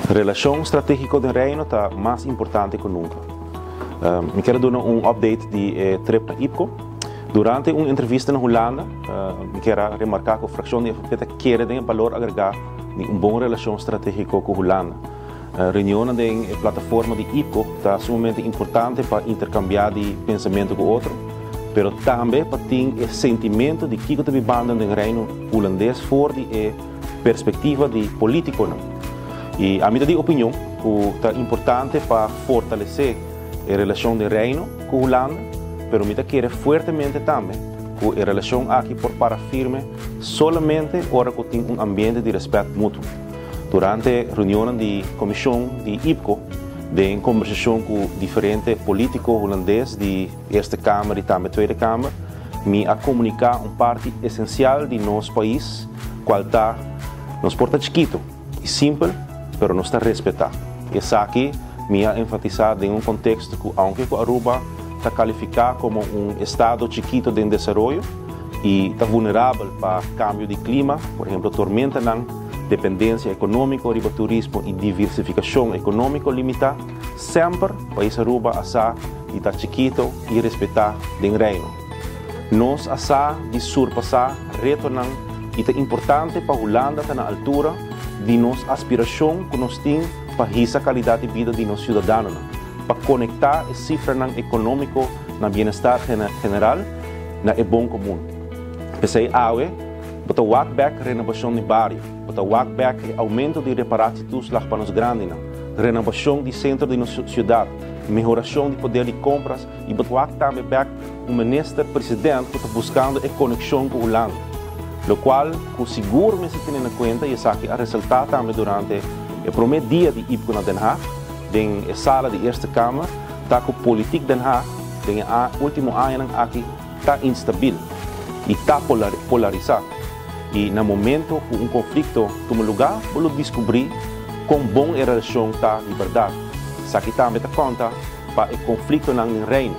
Relashon stratégiko den Reino ta mas importante ku nunka. Mi kier a duna un update di e trip na IPKO. Durante un entrevista na Hulanda, mi kier a remarká ku frakshon di FNP ta kere den e balor agregá di un bon relashon stratégiko ku Hulanda. Reunionnan den e plataforma di IPKO ta sumamente importante pa interkambiá di pensamentu ku otro, pero tambe pa tin e sentimentu di kiko ta bibando den Reino Hulandes for di e perspektiva di polítikonan. I ami ta di opinion ku ta importante pa fortalesé e relashon den Reino ku Hulanda, pero mi ta kere fuertemente tambe ku e relashon aki por para firme solamente ora ku tin un ambiente di rèspèt mutuo. Durante reunionnan di komishon di IPKO, den kombersashon ku diferente polítiko hulandes di Eerste Kamer i tambe Tweede Kamer, mi a komuniká un parti esensial di nos pais, kual ta, nos por ta chikitu i simpel, pero nos ta respetá. Esaki mi a enfatisá den un konteksto ku aunke ku Aruba ta kalifiká komo un estado chikitu den desaroyo i ta vulnerabel pa kambio di klima, por ehemplo tormentanan, dependensia ekonómiko riba turismo i diversifikashon ekonómiko limitá, semper pais Aruba a sa di ta chikito i respetá den Reino. Nos a sa di surpasá retonan i ta importante pa Hulanda ta na altura di nos aspirashon ku nos tin pa hisa kalidat di bida di nos siudadanonan, pa konektá e sifranan ekonómiko na bienestar general na e bon komun. P'esei awe bo ta wak bèk renobashon di bario, bo ta wak bèk e oumento di reparatietoeslag pa nos grandinan, renobashon di sentro di nos siudat, mehorashon di poder di kompras i bo ta wak tambe bèk un minister president ku ta buskando e konekshon ku Hulanda. Lokual ku sigur mester tene na kuenta i esaki a resaltá tambe durante e promé dia di IPKO na Den Haag den e sala di Eerste Kamer ta ku politik Den Haag den e último añanan aki ta instabil i ta polarisá i na momento ku un konflikto tuma lugá bo lo diskubrí kon bon e relashon ta di bèrdat. Esaki tambe ta konta pa e konfliktonan den Reino.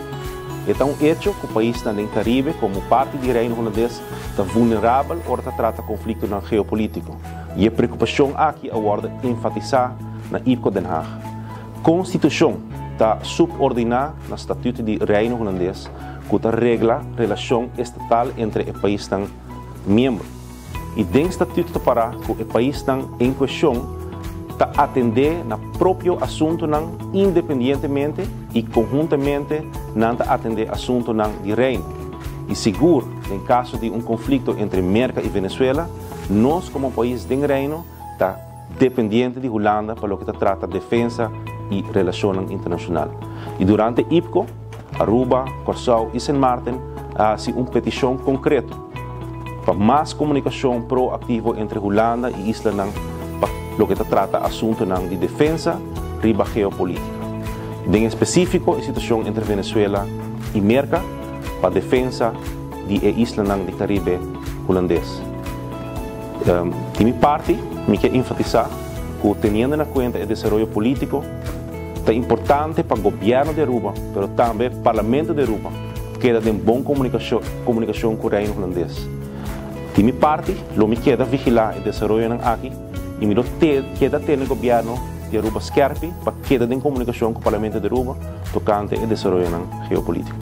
E ta un echo ku paisnan den Karibe komo parti di Reino Hulandes ta vulnerabel ora ta trata konfliktonan geopolítiko i e preokupashon aki a wòrdu enfatisá na IPKO Den Haag. Konstitushon ta subordiná na Statuto di Reino Hulandes ku ta regla relashon estatal entre e paisnan miembro. I den Statuto ta pará ku e paisnan en kueshon ta atendé na propio asuntunan independientemente i konhuntamente nan ta atendé asuntunan di Reino. I sigur den kaso di un konflikto entre Merka i Venezuela, nos komo pais den Reino ta dependiente di Hulanda pa loke ta trata defensa i relashonnan internashonal. I durante IPKO, Aruba, Kòrsou i Sint Maarten a hasi un petishon konkreto pa mas komunikashon proaktivo entre Hulanda i islanan pa loke ta trata asuntunan di defensa riba geopolítika. Den espesífiko e situashon entre Venezuela i Merka pa defensa di e islanan di Karibe Hulandes. Di mi parti, mi ke enfatisá ku teniendo na kuenta e desaroyo polítiko, ta importante pa gobièrnu di Aruba, pero tambe Parlamento di Aruba keda den bon komunikashon ku Reino Hulandes. Di mi parti, lo mi keda vigilá e desaroyonan aki i mi lo keda tene gobièrnu di Aruba skèrpi pa keda den komunikashon ku Parlamento di Aruba tokante e desaroyonan geopolítiko.